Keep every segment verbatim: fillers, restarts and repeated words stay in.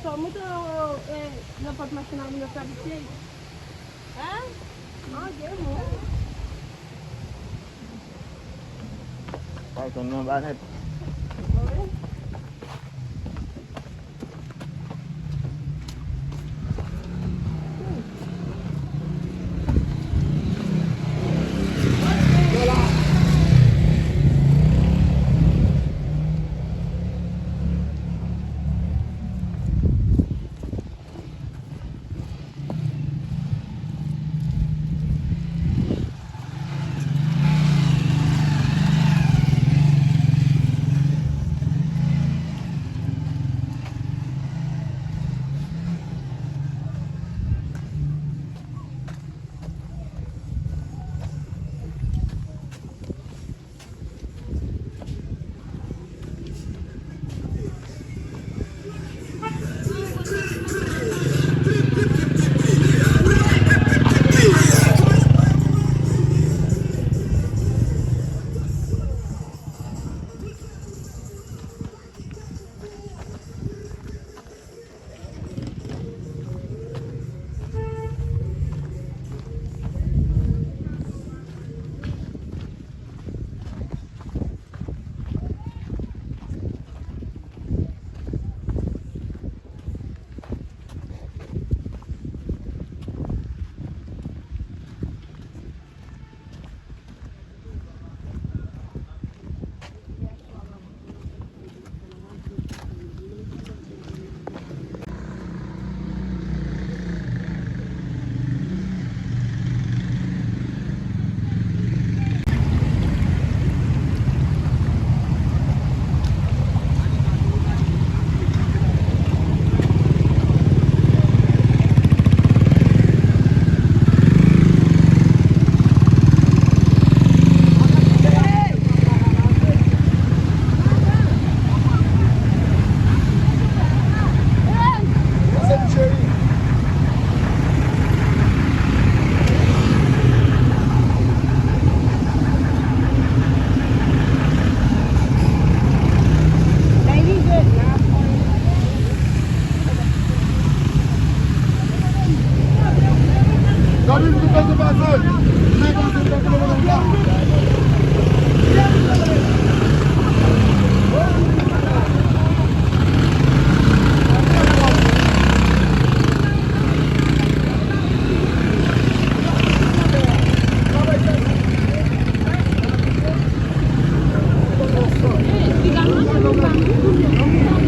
Sò moute nan pòt machin nan, li nan fè piti. Hein? Ah, gen moun. Python nan anba nèt.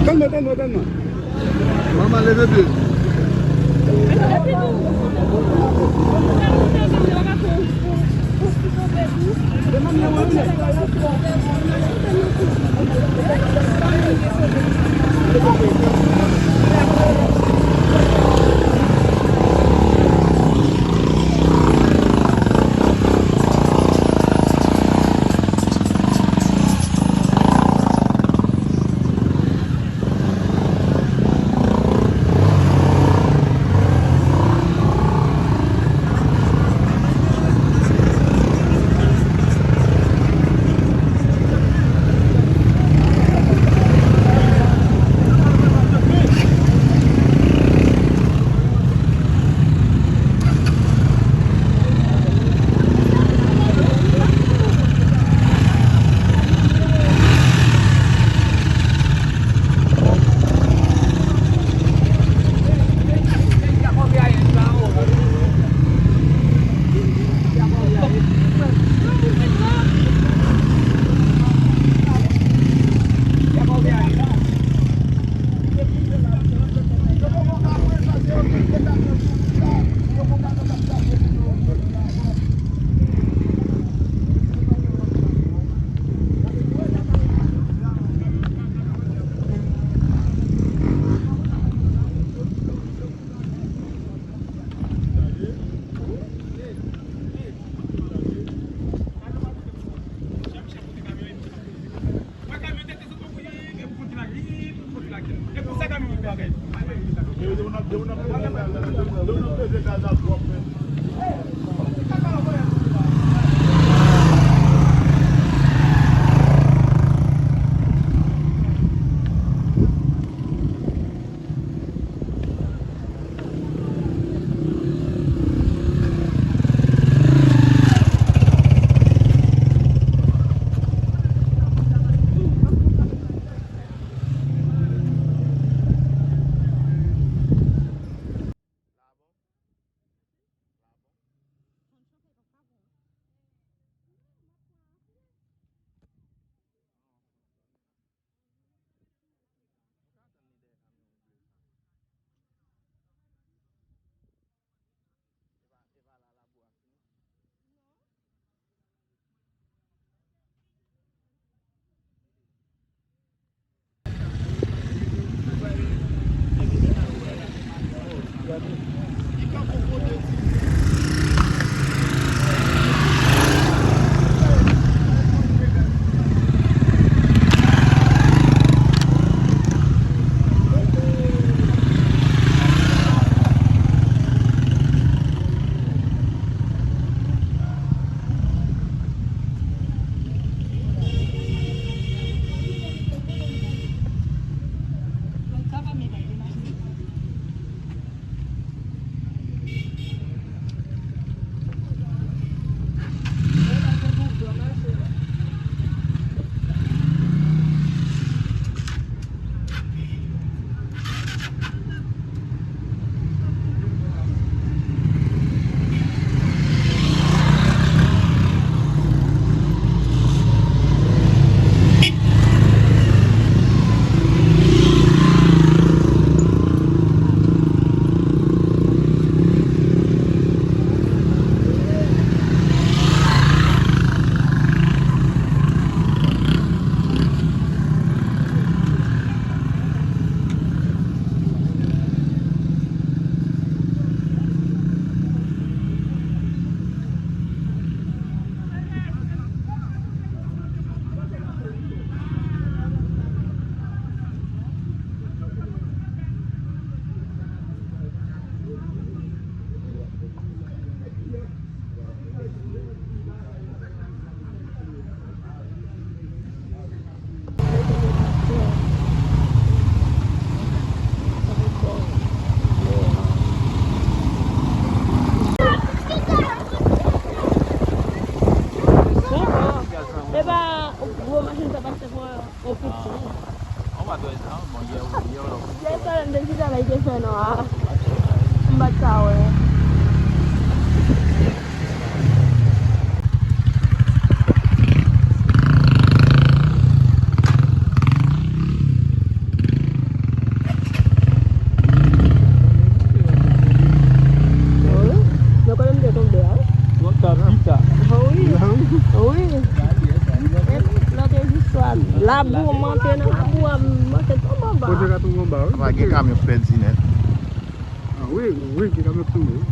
Kalme, kalme, kalme. Manman, leve pye. E pa gwo machin sa pase pou yon piti. Yè swa, m te chita la, li te fè nwa. M pa t ka wè. Wi. Nan kote m te tonbe a. Nan ta pita. Wi. Wi. E lòt e jis swa labou, m antre nan labou a, m manke tonbe anba. Kote ka tonbe anba, wi. Pa gen kamyon k pèdi nèt. Ah, wi, wi, gen kamyon k tonbe, wi.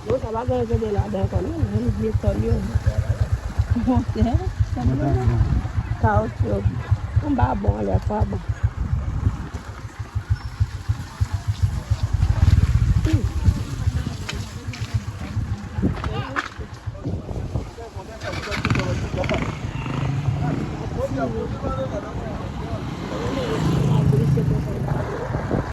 Bon, sa pa gen rete ladan ankò, non, menm vye tòl yo. Bon, tè, sa pa gen. Kawoutchou. M pa bon, anlè pa bon.